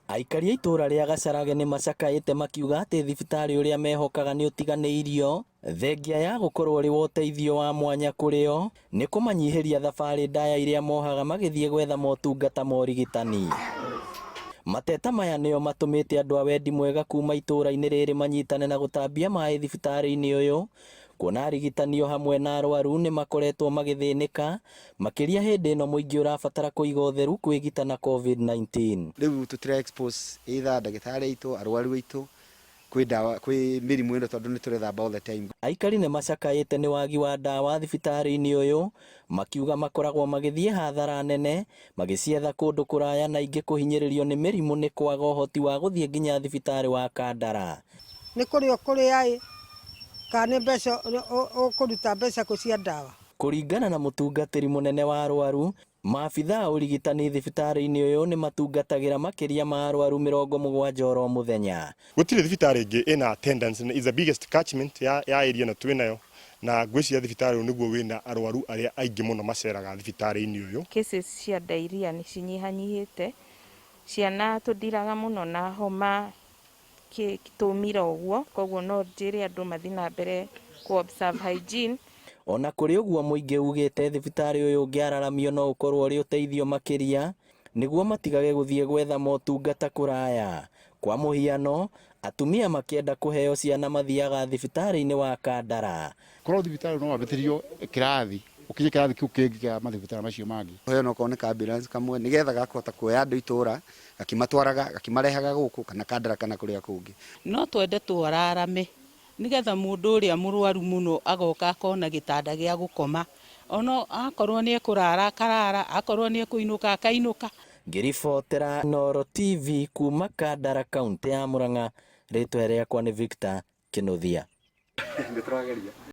Aikari a itũũra rĩa Gacharage nĩ macakaĩte makiuga atĩ thibitarĩ ũrĩa mehokaga nĩ ũtiganĩirio thengia ya gũkorwo ũrĩ wa ũteithio wa mwanya kũrĩ o nĩ kũmanyihĩria thabarĩ ndaya iria mohaga magĩthiĩ gwetha motungata ma ũrigitani. Mateta maya nĩo matũmĩte andũ a wendi mwega kuma itũũra-inĩ rĩrĩ manyitane na gũtambia maĩ thibitarĩ-inĩ ũyũ kuona arigitani o hamwe na arwaru nĩ makoretwo magĩthĩnĩka makĩria hĩndĩ ĩno mũingĩ ũrabatara kũiga ũtheru kwĩgita na COVID-19. Rĩu tũtira expose either ndagĩtarĩ aitũ, arwaru aitũ kwĩ ndawa, kwĩ mĩrimũ ĩno tondũ nĩ tũrethamba all the time. Aikari nĩ macakaĩte nĩ wagi wa ndawa thibitarĩ-inĩ ũyũ makiuga makoragwo magĩthiĩ hathara nene magĩcietha kũndũ kũraya na ingĩ kũhinyĩrĩrio nĩ mĩrimũ nĩ kwaga ũhoti wa gũthiĩ nginya thibitarĩ wa Kandara. Nĩ kũrĩa ũkũrĩa ĩ, kana nĩ mbeca ũkũruta mbeca kũ cia ndawa? Kũringana na mũtungatĩri mũnene wa arwaru, maabithaa a ũrigitani thibitarĩ-inĩ ũyũ nĩ matungatagĩra makĩria ma arwaru 70 oro mũthenya. Gũtirĩ thibitarĩ ĩngĩ ĩna attendance is the biggest catchment ya area ĩno twĩ nayo, na ngwĩciria thibitarĩ ũyũ nĩguo wĩna arwaru arĩa aingĩ mũno maceraga thibitarĩ-inĩ ũyũ. Cases cia diarrhea nĩ cinyihanyihĩte, ciana tũndiraga mũno na homa tũmira ũguo, koguo no njĩre andũ mathiĩ na mbere kũ observe hygiene. Ona kũrĩ ũguo, mũingĩ ugĩte thibitarĩ ũyũ ũngĩararamio no ũkorwo ũrĩ ũteithio makĩria nĩguo matigage gũthiĩ gwetha motungata kũraya. Kwa mũhiano, atumia makĩenda kũheo ciana mathiaga thibitarĩ-inĩ wa Kandara. Korwo thibitarĩ no wambĩtĩrio kĩrathi, ũkinye kĩrathi kĩu kĩngĩ kĩa mathibitarĩ macio mangĩ. Ũheo okorwo nĩ ka ambulance kamwe nĩgetha gakũhota kuoya andũ itũra gakimatwaraga gakimarehaga gũkũ kana Kandara kana kũrĩa kũngĩ. No twende twararame nĩgetha mũndũ ũrĩa mũrwaru mũno agoka akona gĩtanda gĩa gũkoma, ona akorwo nĩ ekũrara akarara, akorwo nĩ ekũinũka akainũka. Ngĩribotera Inooro TV kuma Kandara, kaunti ya Murang'a, rĩtwa rĩakwa nĩ Victor Kinuthia. Nĩ tũrageria.